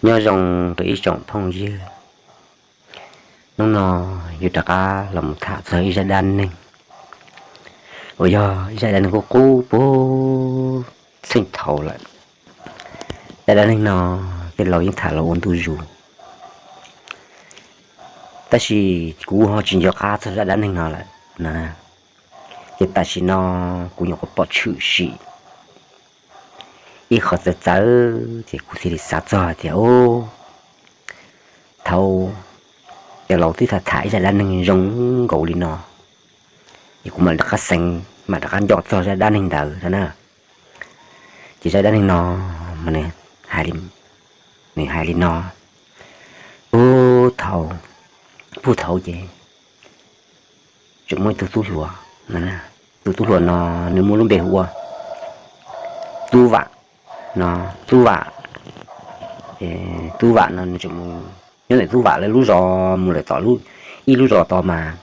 Nyob zoo rau ib tsoom phooj ywg, hnub no yuav rov qab los mus tham txog ib zaj dab neeg uas yog ib zaj dab neeg qub qub puag txheej thaum lawm. Zaj dab neeg no tej laus yeej tham los ua ntu zus, tab sis kuv ho tsis nco qab txog zaj dab neeg no lawm no. Ces tam sim no kuv nyuam qhuav pom tshwm sim ib qho txawv txawv ces kuv thiaj li xav txog hais tias, thaum cov laus twb tham tham ib zaj dab neeg zoo nkaus li no, ces kuv mam rov qab xeev mam rov qab nco txog zaj dab neeg ntawd no na. Ces zaj dab neeg no mas nws hais li no. Puag thaum, puag thaum ces tseem muaj ib tug tub hluas, tus tub hluas no nws muaj lub npe hu ua Tub Vam no. Tub Vam, Tub Vam no nws tseem mus nyob ntawm Tub Vam lawv lub zos mus lawm tom ib lub zos tod mas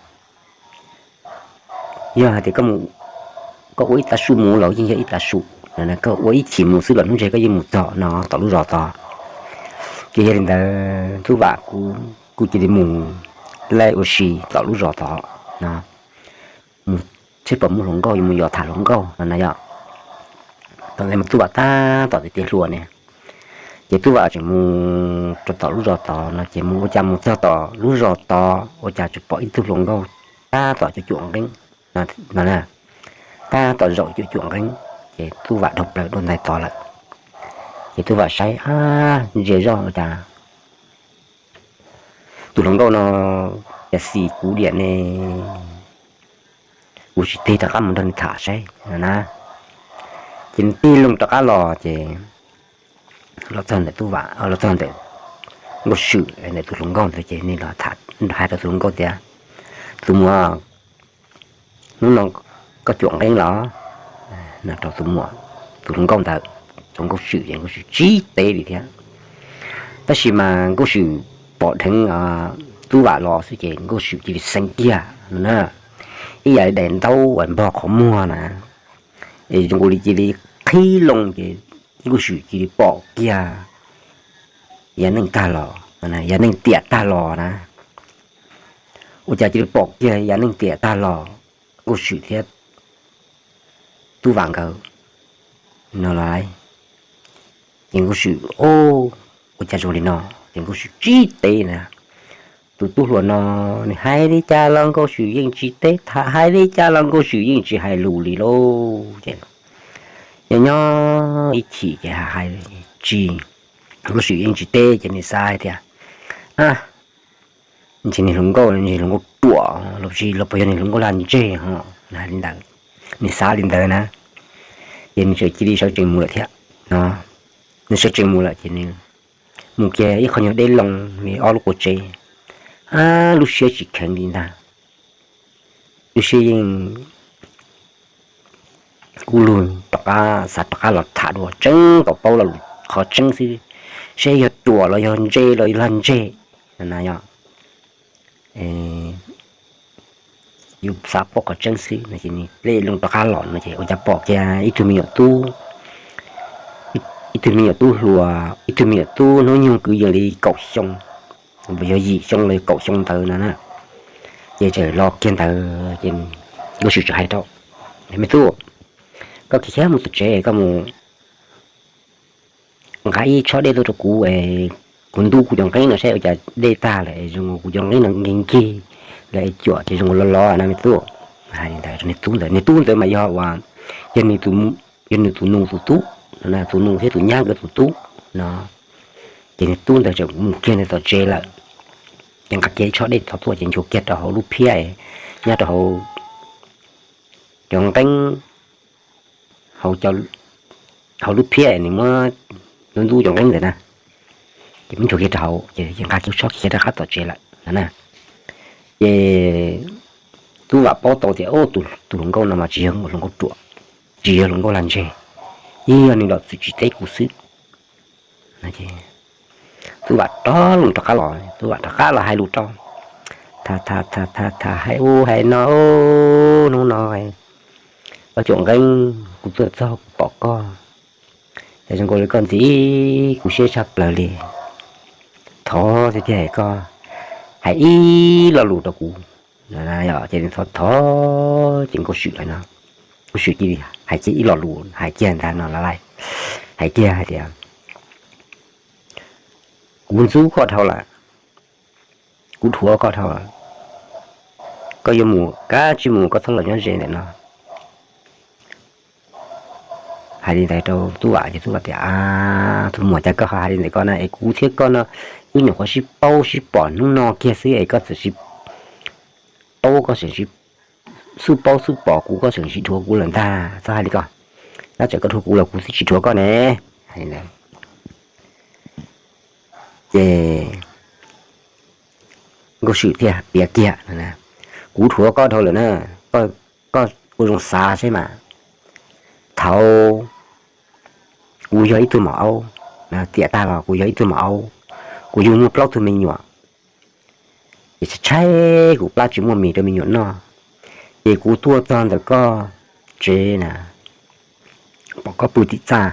yog hais tias koj ua ib tav su mus los yeej yog ib tav su, koj ua ib chim mus xwb los hnub ntseg koj yeej mus txog no tom lub zos tod. Ces yog li ntawd Tub Vam kuj cia li mus laij ua si tom lub zos tod no, mus saib puas muaj hluas nkauj yuav mus yos tham hluas nkauj no na yom. Thaum ntawd mas Tub Vam tab tom tiav hluas ne, ces Tub Vam tseem mus rau tom lub zos tod no ces mus ua cas mus txog tom lub zos tod ua cas tseem pom ib tug hluas nkauj tab tom cuam cuam nqeeb no, tab tom zaum cuam cuam nqeeb. Ces Tub Vam dhau plaws dua ntais tod lawm. Ces Tub Vam saib, ab, ntsia zoj ua cas tus hluas nkauj no cas xim kuv diam ne, kuv sim tig rov qab mus nrog nws tham saib no na. Ces nws tig loo rov qab los ces los txog ntawm Tub Vam, los txog ntawm Nkauj Swm ntawm tus hluas nkauj ntawd ces nws los hais rau tus hluas nkauj tias, tus muam, hnub no koj cuam nqeeb los? No rau tus muam, tus hluas nkauj ntawd, tus Nkauj Swm ces Nkauj Swm tsis teb li thiab. Tab sis mas Nkauj Swm pom dheev Tub Vam los xwb ces Nkauj Swm cia li xeev kiag no na, ib yam li daim ntaub uas npog qhov muag na, es zoo nkaus li cia li qhib loo ces Nkauj Swm cia li pom kiag yaj neej tag los, yaj neej tiam tag los na. Ua cas cia li pom kiag yaj neej tiam tag los, Nkauj Swm thiab Tub Vam nkawd no los. Ces Nkauj Swm, o, ua cas zoo li no? Ces Nkauj Swm tsis teb na. Tus tub hluas no nws hais li cas los Nkauj Swm yeej tsis teb, tham hais li cas los Nkauj Swm yeej tsis hais lus li lauj. Ces nyob nyob ib chim ces hais tsis, Nkauj Swm yeej tsis teb ces nws xav hais tias, a, ntshe niag hluas nkauj, ntshe hluas nkauj ruam los sis los puas yog niag hluas nkauj lag ntseg ho, nws hais li ntawd, nws xav li ntawd na. Ces nws txawm cia li sawv tsees mus lawm thiab no. Nws sawv tsees mus lawm ces nws mus kiag ib qho nyuag deb loo li ob lub qua tsev, a, lub siab tsis kheev li ntag. Lub siab yeej kub lug, rov qab xav rov qab los tham dua tseeb kom paub lo lus qhov tseeb xwb, saib yog ruam los yog ntse los yog lag ntseg na yom. Yus xav paub qhov tseeb xwb no ces nws ple loo rov qab los no ces ua cas pom kiag ib tug me nyuam tub, ib tug me nyuam tub hluas, ib tug me nyuam tub hnub nyoog kwv yees li kaum xyoo, yog yim xyoo los yog kaum xyoo ntawd no na. Ces txawm los kiag ntawd ces Nkauj Swm txawm hais rau, me tub, koj khiav mus tom tsev, koj mus nqa ib tshob dej tuaj rau kuv, kuv ntub kuv cov nqeeb no saib ua cas dej tag lawm, zoo kuv cov nqeeb no nkig nkig lawm, cuam ces zoo los los na me tub. Hais li ntawd rau niag tub ntawd, niag tub ntawd mas yog uas, yog, yog nws tus nus tus tub, tus nus thiab tus nyab nkawd tus tub no. Ces niag tub ntawd txawm mus kiag ntawd tom tsev lawm, ces nqa kiag ib tshob dej tod tuaj ces nchuav kiag rau hauv lub phiab, nyob rau hauv cov nqeeb, hauv lub phiab nws muab ntub ntub cov nqeeb ntawd na, ces muab nchuav kiag rau hauv ces nqa kiag tshob khiav rov qab tom tsev lawm no na. Ces Tub Vam paub tau tias, o, tus hluas nkauj no mas tsis yog hluas nkauj ruam, tsis yog hluas nkauj lag ntseg, yeej yog nws los txwm tsis teb kuv xwb. Tub Vam rov loo rov qab los, Tub Vam rov qab los hais lus rau, tham tham tham tham tham hais ub hais no, hnub no koj cuam nqeeb kuv tuaj txog kuv pom koj, cas zoo nkaus li koj ntxim kuv siab tshaj plaws li. thov tiag tiag koj hais ib lo lus rau kuv. Ces thov thov ces Nkauj Swm lawm no, Nkauj Swm cia li hais kiag ib lo lus, hais kiag ntag no los lais, hais kiag hais tias, kuv ntxub koj dhau lawm, kuv dhuav koj dhau lawm, koj yuav mus kav tsij mus, koj txhob los nyob ze ntawm no. Hais li ntawd rau Tub Vam ces Tub Vam tias, a, tus muam, cas koj ho hais li ntawd koj na, es kuv thiab koj no wb nyuam qhuav sib paub sib pom hnub no kiag xwb es koj txawm sib paub, koj tseem sib, xub paub xub pom kuv, koj tseem sib dhuav kuv lawm ntag, txhob hais li ko. Tab txawm koj dhuav kuv los kuv twb tsis dhuav koj ne. Hais li ntawd ces Nkauj Swm thiaj piav kiag, kuv dhuav koj dhau lawm na, koj ua zoo xav saib mas, thaum kuv yog ib tug maum aub, tiam tag los kuv yog ib tug maum aub, kuv yug muaj plaub tug me nyuam, ces tshaib tshaib kuv plab tsis muaj mis rau me nyuam noj, ces kuv tuaj txog ntawm koj tsev na, pom koj pw tim txaj,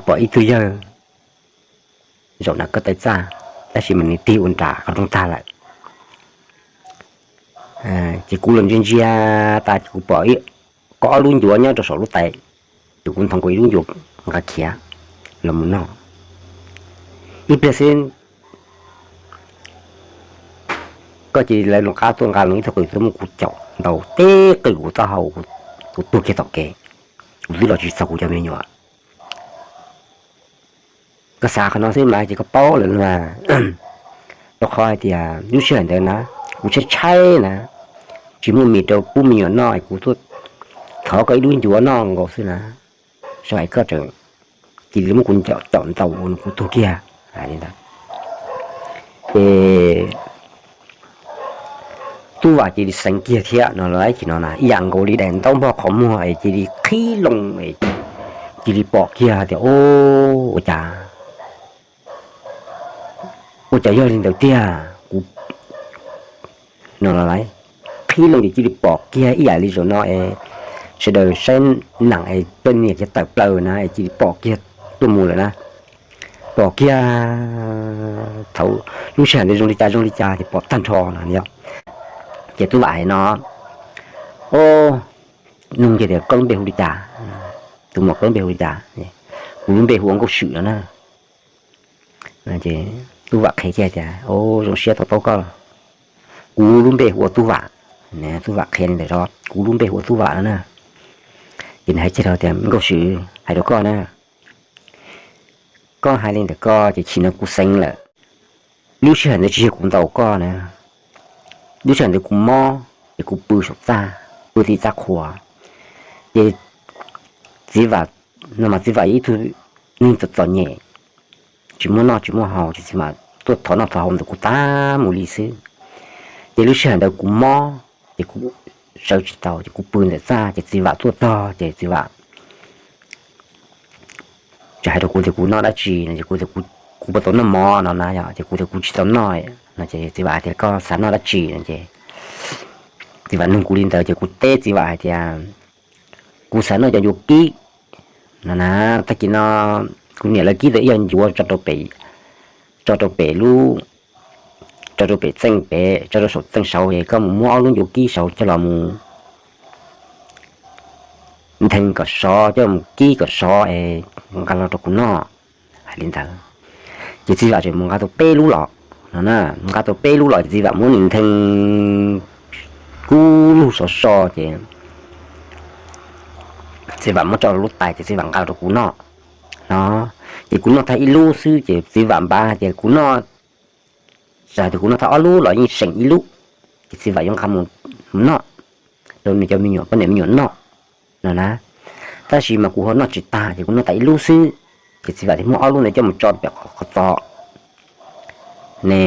pom ib tug yawg zaum nram koj taw txaj, tab sis mas nws tig ua nram qhov rooj tag lawm. Ces kuv los ntsia ntsia tas ces kuv pom koj ob lub ncuav nyob rau saum lub tais, ces kuv nthoov kuv ib lub ncuav nqa khiav los mus noj. Ib pliag xwb koj cia li lawv loo qab tuaj nqa loo ib tug qws tuaj muab kuv caum ntaus teb qws kuv taub hau, kuv tuag kiag tom kev, kuv twb los tsis txog kuv cov me nyuam. Koj xav qhov no xwb mas ces koj paub lawm mas, rau qhov hais tias lub sij hawm ntawd na, kuv tshaib tshaib na, tsis muaj mis rau pub me nyuam noj, kuv tuaj thov koj ib lub ncuav noj nkaus xwb na, xyov hais koj tseem cia li muab kuv caum ntaus kuv tuag kiag. Hais li ntawd ces Tub Vam cia li xeev kiag thiab no los ib chim no na, ib yam nkaus li daim ntaub npog qhov muag es cia li qhib loo, cia li pom kiag tias, o, ua cas, ua cas yog li ntawd tiag, kuv no los qhib loo ces cia li pom kiag ib yam li zaum no es sawv daws saib nees es poj niam kiag tawm plaws na es cia li pom kiag tuaj mus lawm na. Pom kiag thaum lub sij hawm ntawd zoo li cas zoo li cas ces pom tag nrho no yog. Ces Tub Vam hais no, o, nug kiag tias koj lub npe hu li cas? Tus muam, koj lub npe hu li cas? Kuv lub npe hu ua Nkauj Swm no na. Tub Vam qhia kiag tias, o, zoo siab tau paub koj. Kuv lub npe hu ua Tub Vam. Tub Vam qhia li ntawd, kuv lub npe hu ua Tub Vam no na. Ces nws hais kiag rau tias, Nkauj Swm, hais rau koj na, koj hais li ntawd koj ces chim no kuv xeev lawm. Lub sij hawm ntawd tsis yog kuv ntaus koj na, lub sij hawm ntawd kuv mob ces kuv pw saum txaj, pw tim txaj qhua, ces txiv Vam, no mas txiv Vam yog ib tug neeg txom txom nyem, tsis muaj noj tsis muaj haus, ces txiv Vam tuaj thov noj thov haus ntawm kuv tag mus li xwb. Ces lub sij hawm ntawd kuv mob ces kuv sawv tsis tau, ces kuv pw ntawm txaj, ces txiv Vam tuaj txog ces txiv Vam tsis hais rau kuv tias kuv noj dab tsi no, ces kuv tias, kuv puas tau noj mov no na yom, ces kuv tias kuv tsis tau noj no, ces txiv Vam hais tias koj xav noj dab tsi no, ces txiv Vam nug kuv li ntawd ces kuv teb txiv Vam hais tias kuv xav noj cov ncuav kib no na. Tag kis no kuv niam lawv kib tau ib co ncuav tso rau pem, tso rau pem lub, tso rau pem txeej pem, tso rau saum txeej saud, es koj mus muab ob lub ncuav kib saud coj los mus nthe kom sov, coj mus kib kom sov es nqa los rau kuv noj. Hais li ntawd, ces txiv Vam tseem mus nqa tau peb lub los no na. Nqa tau peb lub los ces txiv Vam muab nws nthe kub lug sov so ces txiv Vam muab tso lub tais ces txiv Vam nqa rau kuv noj no. Ces kuv noj tag ib lub xwb ces txiv Vam npav hais tias kuv noj, txawm hais tias kuv noj tag ob lub los yeej seem ib lub, ces txiv Vam yuav nqa mus noj rau nws cov me nyuam, poj niam me nyuam noj no na. Tab sis mas kuv ho noj tsis tag ces kuv noj tag ib lub xwb, ces txiv Vam thiaj muab ob lub ntawd coj mus tso pem qhov txos ne.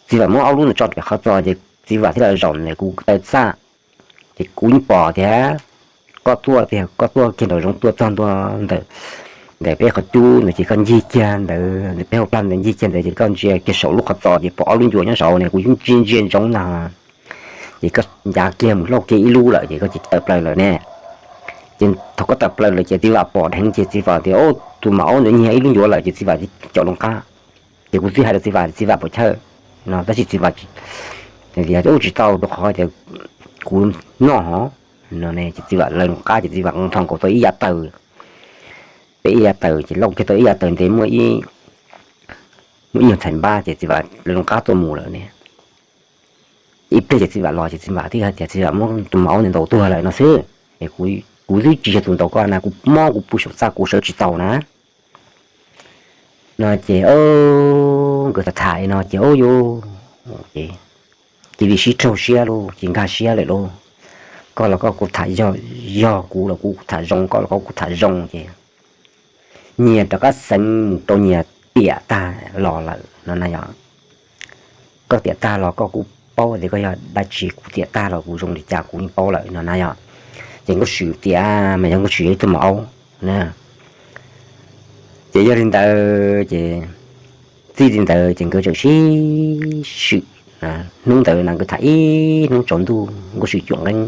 Txiv Vam muab ob lub ntawd tso pem qhov txos ces txiv Vam thiaj los zaum ntawm kuv taw txaj. Ces kuv yeej pom tias koj tuaj tiag, koj tuaj kiag nraum zoov tuaj txog ntua ntawm, ntawm peb qhov cub ntawd ces koj ncig kiag ntawd, ntawm peb hauv plag ntawd ncig kiag ntawd ces koj ntsia kiag saum lub qhov txos ces pom ob lub ncuav nyob saud ne. Kuv yeej ntsia ntsia ntsoov ntag, ces koj ncav kiag mus lauj kiag ib lub lawm ces koj cia li tawm plaws lawm ne. Ces thaum koj tawm plaws lawm ces txiv Vam pom dheev ces txiv Vam tias, Tus maum aub ntawd nyiag ib lub ncuav lawm. Ces txiv Vam caum loo qab. Ces kuv twb hais rau txiv Vam, txiv Vam puas chawj no, tab sis txiv Vam tias, Ua tsis tau, rau qhov tias kuv noj hov no. Ces txiv Vam lawv loo qab ces txiv Vam nthos nkaus tau ib yav taws, peb ib yav taws ces lauj kiag tau ib yav taws ntev muaj ib, muaj ib nyuag txhais npab ces txiv Vam lawv loo qab tuaj mus lawm ne. Ib pliag ces txiv Vam los ces txiv Vam twb hais tias, Txiv Vam muab tus maum aub ntawd ntaus tuag lawm no xwb. Es kuv twb tsis yog tus ntaus koj na, kuv mob kuv pw saum txaj kuv sawv tsis tau na. No ces nkawd tham tham li no ces, Ub, yuav, ces cia li sib raug siab lauj, ces nkag siab lawm lauj. Koj los koj kuj tham, yog kuv los kuv tham zoo, koj los koj kuj tham zoo ces nyias rov qab xeev mus rau nyias tiam tag los lawm no na yom. Koj tiam tag los koj kuj paub tias koj yog dab tsi, kuv tiam tag los kuv zoo li cas kuv yeej paub lawm no na yom. Ces Nkauj Swm tiam mas yog Nkauj Swm yog ib tug maum aub na. Ces yog li ntawd ces txij li ntawd ces nkawd tseem sib swm. Hnub ntawd na nkawd tham ib hnub tsaus ntuj Nkauj Swm cuam nqeeb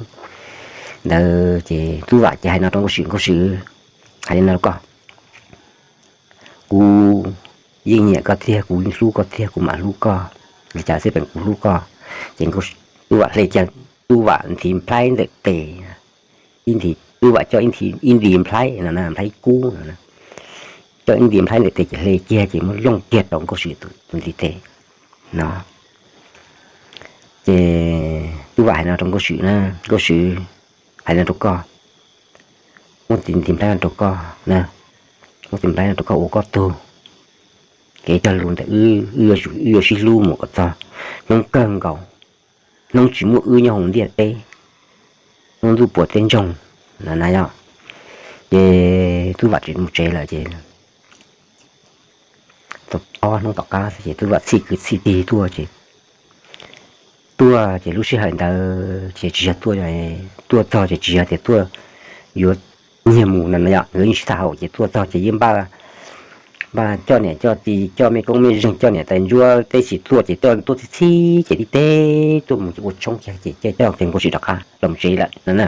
ntawd ces Tub Vam ces hais no rau Nkauj Swm, Nkauj Swm, hais li no rau koj, kuv yeej nyiam koj tiag, kuv yeej hlub koj tiag, kuv mam hlub koj li cas xwb pem kuv hlub koj. Ces Tub Vam hle kiag, Tub Vam nthi nplhaib ntawm tes, ib nthi, Tub Vam coj ib nthi nplhaib no, nplhaib kub no, coj ib nthi nplhaib ntawm tes ces hle kiag ces muab looj kiag rau Nkauj Swm tus ntiv tes no. Ces Tub Vam hais no rau Nkauj Swm na, Nkauj Swm, hais no rau koj, muab tus ntiv nplhaib no rau koj na, muab tus nplhaib no rau koj ua koj tug, kev cog lus ntawm wb, wb yuav sib hlub mus kom txog hnub kawg nkaus, hnub tsis muaj wb nyob hauv ntiaj teb, hnub ntuj puas teb ntsoog no na yom. Ces Tub Vam tsis mus tsev lawm ces tau ob hnub tom qab ces Tub Vam txhij kwv txhij tij tuaj ces tuaj ces lub sij hawm ntawd ces tsis yog tuaj, tuaj txog ces tsis yog tias tuaj yuav nyiag mus no na yom, nkawd yeej sib tham haum ces tuaj txog ces yeej npaj, npaj coj niam coj txiv, coj mej koob mej zeeg, coj niam tais ntsuab teb xis tuaj ces coj tuaj txhij txhij ces tib teb tuaj mus ces ua tshoob kiag ces coj kiag Nkauj Swm rov qab los tsev lawm no na.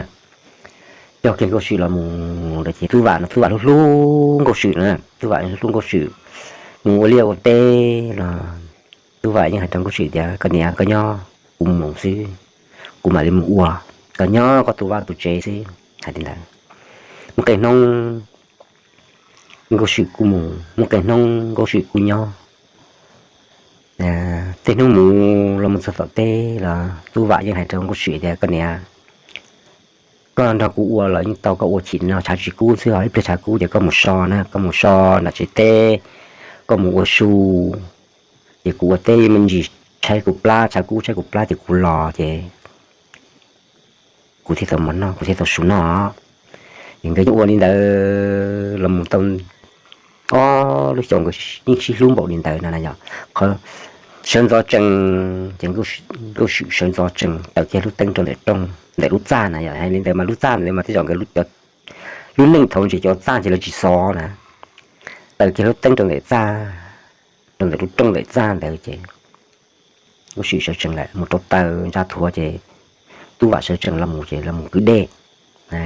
Coj kiag Nkauj Swm los mus lawm ces Tub Vam no Tub Vam hlub hlub Nkauj Swm na, Tub Vam hlub hlub Nkauj Swm, mus ua liaj ua teb los Tub Vam yeej hais rau Nkauj Swm tias, Koj niam, koj nyob, kuv mus xwb, kuv mam li mus ua, koj nyob koj tus vaj tus tsev xwb. Hais li ntawd, muaj qee hnub Nkauj Swm kuj mus, muaj qee hnub Nkauj Swm kuj nyob. Tej hnub mus los mus txog tom teb los Tub Vam yeej hais rau Nkauj Swm tias, Koj niam, koj nrog kuv ua los yeej tau, koj ua chim no tshav tsis kub xwb os, ib pliag tshav kub ces koj mus so na, koj mus so nram tsev teb, koj mus ua su, ces kuv ua teb me ntsis tshaib kuv plab, tshav kub tshaib kuv plab ces kuv los ces kuv thiaj tau mov noj, kuv thiaj tau su noj. Ces nkawd yeej ua li ntawd los mus tau ob lub xyoos, nkawd yeej sib hlub npaum li ntawd no na yom. Qhov sawv ntxov tsees ces Nkauj Swm sawv ntxov tsees taws kiag lub teeb rau ntawm rooj, ntawm lub txaj na yom. Hais li ntawd mas lub txaj ntawd mas tej zaum nkawd lub neej thaum ntsis cov txaj ces lawv tsis xov na. Taws kiag lub teeb rau ntawm txaj, rau ntawm lub rooj ntawm txaj ntawd ces Nkauj Swm sawv tsees lawm mus rau taws ntsa thuav ces Tub Vam sawv tsees los mus ces los mus kwv dej.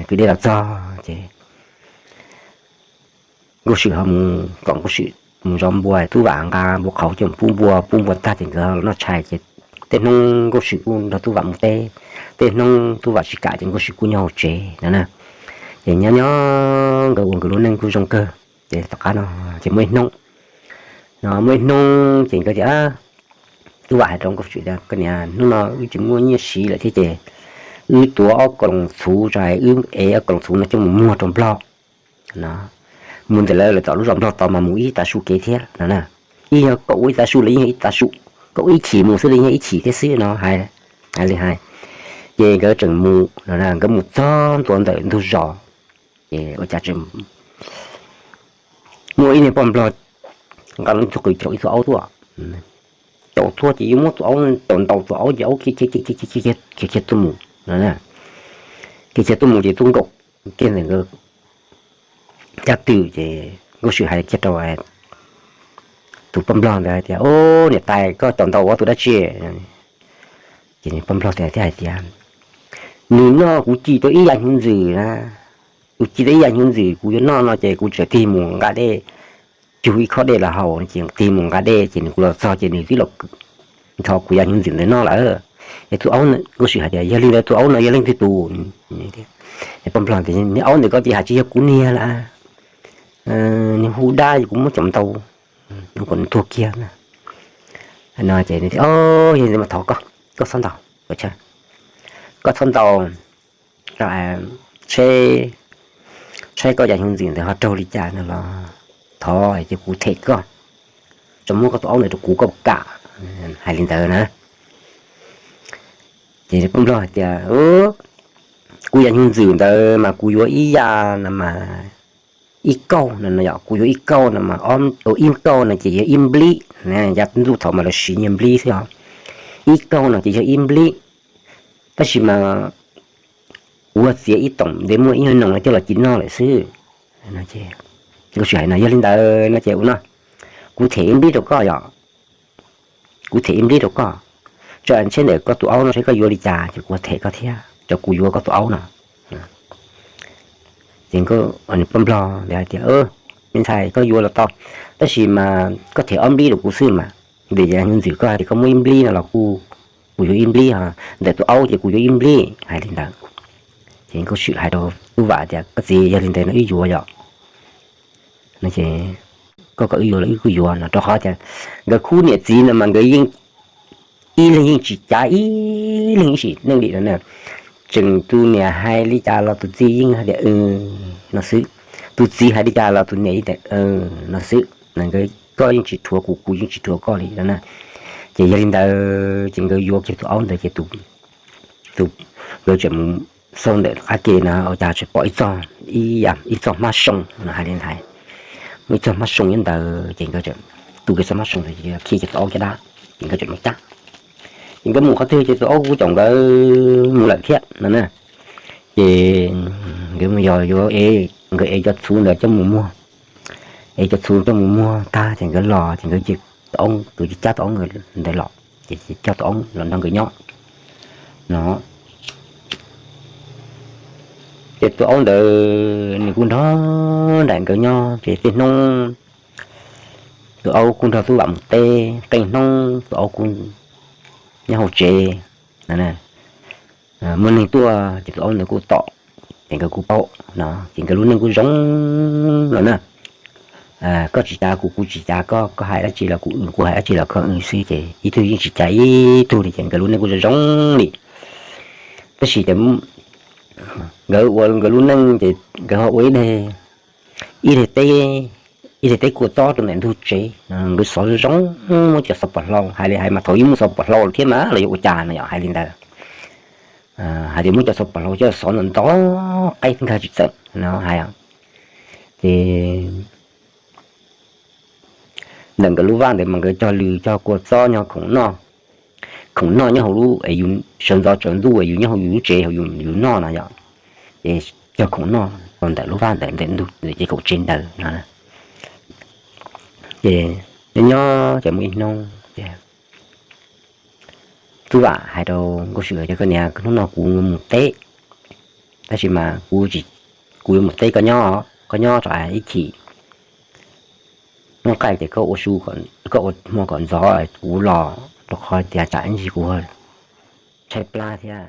Kwv dej los txog ces Nkauj Swm ho mus kom Nkauj Swm mus zov npua, Tub Vam nqa npua qhauv coj pub npua, pub npua tag ces nkawd los noj tshais ces tej hnub Nkauj Swm kuj nrog Tub Vam mus teb, tej hnub Tub Vam tsis kam ces Nkauj Swm kuj nyob hauv tsev no na. Ces nyob nyob nkawd ua nkawd lub neej kuj zoo kawg. Ces tom qab no ces muaj ib hnub, no muaj ib hnub ces nkawd tias, Tub Vam hais rau Nkauj Swm tias, Koj niam, hnub no wb tsis muaj nyiaj siv lawm thiab ces wb tuav ob kaus loos txhuv tso, wb ev ob kaus loos txhuv no coj mus muag rau Nplog no. Mus ntawm lawv lawv tom lub zos Nplog tod mas mus ib tav su kev thiab no na. Ib yog kaum ua ib tav su los yeej yog ib tav su, kaum ib chim mus xwb los yeej yog ib chim thiab xwb no hais, hais li hais. Ces nkawd tseem mus no, nkawd mus txog ntua ntawm ntug zos ces ua cas tseem muaj ib niag poj Nplog nqa lub tug qws caum ib tug aub tuaj. Caum tuaj ces yuav muab tus aub, caum ntaus tus aub ces aub khiav khiav tuaj mus no. Khiav khiav tuaj mus ces tuaj nkaum kiag ntawm nkawd caj tw ces Nkauj Swm hais kiag rau tus poj Nplog ntawd hais tias, Au, niam tais, koj caum ntaus ua tus dab tsi? Ces poj Nplog thiaj hais tias, Nws noj kuv ci tau ib yav hnyuv ntxwm na, kuv ci tau ib yam hnyuv ntxwm kuv yuav noj no ces kuv tseem tig mus nqa dej, cug ib khob dej los haus ces tig mus nqa dej ces nws kuv los txog ces nws twb los thov kuv yam hnyuv ntxwm ntawd noj lawm. Es tus aub, Nkauj Swm hais tias yog li ntawd tus aub no yog leej twg tus? Poj Nplog tias, Niag aub ntawd koj cia hais tsis yog kuv niag lawm, niag hu dab kuv muab caum ntau, kom nws tuag kiag na. No ces, Yog li ntawd mas thov koj, koj txhob ntaus, koj txhob ntaus, saib koj yam hnyuv ntxwm ntawd ho raug li cas no los thov cia kuv them koj, tso muab koj tus aub ntawd rau kuv koj puas kam? Hais li ntawd na. Ces Poj Nplog hais tias, Kuv yam hnyuv ntxwm ntawd mas kuv yuav ib yam no mas ib kauj no, kuv yuav ib kauj no mas, ib kauj no ces yog ib nplib, yav ntuj thaum mas lawv siv nyiaj nplib xwb os. Ib kauj no ces yog ib nplib, tab sis mas kuv txiav ib toom ntev muaj ib nyuag noog coj los ci noj lawm xwb. Nkauj Swm hais no, Yog li ntawd no ces ua no, kuv them ib nplib rau koj yom, kuv them ib nplib rau koj, tso ntshe ntawm koj tus aub no saib koj yuav li cas ces kuv them koj thiab, tso kuv yuav koj tus aub no. Ces Poj Nplog ntawd hais tias, Me ntxhais, koj yuav los tau, tab sis mas koj them ob nplib rau kuv xwb mas, vim yam hnyuv ntxwm koj hais tias koj muaj ib nplib no los kuv, kuv yuav ib nplib, ntawm tus aub ces kuv yuav ib nplib. Hais li ntawd ces Nkauj Swm hais rau Tub Vam tias, Koj txiv, yog li ntawd no wb yuav yom. No ces, Koj kom wb yuav los wb kuj yuav no, rau qhov tias nkawd khub niam txiv no mas nkawd yeej ib leeg yeej tsis cav ib leeg ib sim neej li no na. Tseem tus niam hais li cas los tus txiv yeej hais tias no xwb, tus txiv hais li cas los tus niam yeej tias no xwb. Nkawd, koj yeej tsis dhuav kuv, kuv yeej tsis dhuav koj li no na. Ces yog li ntawd ces nkawd yuav kiag tus aub ntawd ces tus, nkawd tseem mus xauj ntawm qab ke no ua cas tseem pom ib txoj, ib txoj hmab soo no, hais li hais, muaj ib txoj hmab soo nyob ntawd ces nkawd tseem tu kiag txoj hmab soo ntawd ces khi kiag tus aub caj dab ces nkawd tseem mus cab. Ces nkawd mus qhov twg ces tus aub kuj caum nkawd mus lawm thiab no na. Ces nkawd mus yog yuav, nkawd ev cov txhuv ntawd coj mus muag, ev cov txhuv coj mus muag tag ces nkawd los ces nkawd, tus aub, nkawd cab tus aub ntawd los, ces coj tus aub los nrog nkawd nyob no. Ces tus aub ntawd nws kuj nrog nraim nkawd nyob ces tej hnub tus aub kuj nrog Tub Vam mus teb, qee hnub tus aub kuj nyob hauv tsev. Muaj neeg tuaj ces tus aub ntawd kuj tom, ces nkawd kuj paub no, ces nkawd lub neej kuj zoo los na. Koj tsis cav kuv, kuv tsis cav koj, koj hais dab tsi los kuv, kuv hais dab tsi los koj xwb ces ib tug yeej tsis cav ib tug li ces nkawd lub neej kuj zoo zoo li. Tab sis ces nkawd ua nkawd lub neej ces nkawd ho ua ib daig teb, ib daig teb kua txob rau ntawm ntug tsev, nkawd xov zoo zoo, muab cov xov pos hlau, hais li hais mas thaum ub muaj xov pos hlau lawm thiab mas los yuav ua cas no yom, hais li ntawd. Hais tias muab cov xov pos hlau coj xov ntau ntau, qaib nkag tsis txawm no hais. Ces ntawm nkawd lub vaj ntawd mas nkawd cog lws cog kua txob, nyob khoom noj, khoom noj nyob hauv lub, sawv ntxov tsaus ntuj yus nyob hauv yus lub tsev hauv yus noj no yom, ces cog khoom noj rau ntawm lub vaj ntawd, ntawm ntug ces khoom tsev ntawd no. Ces nyob nyob ces muaj ib hnub ces Tub Vam hais rau Nkauj Swm tias, Koj niam, hnub no kuv mus teb, tab sis mas kuv, kuv yuav mus teb, koj nyob, koj nyob rau ib chim, hnub qaij ces koj ua su, koj ua hmo kom ntxov kuv los, rau qhov tias tsam ib ntsis kuv tshaib plab thiab.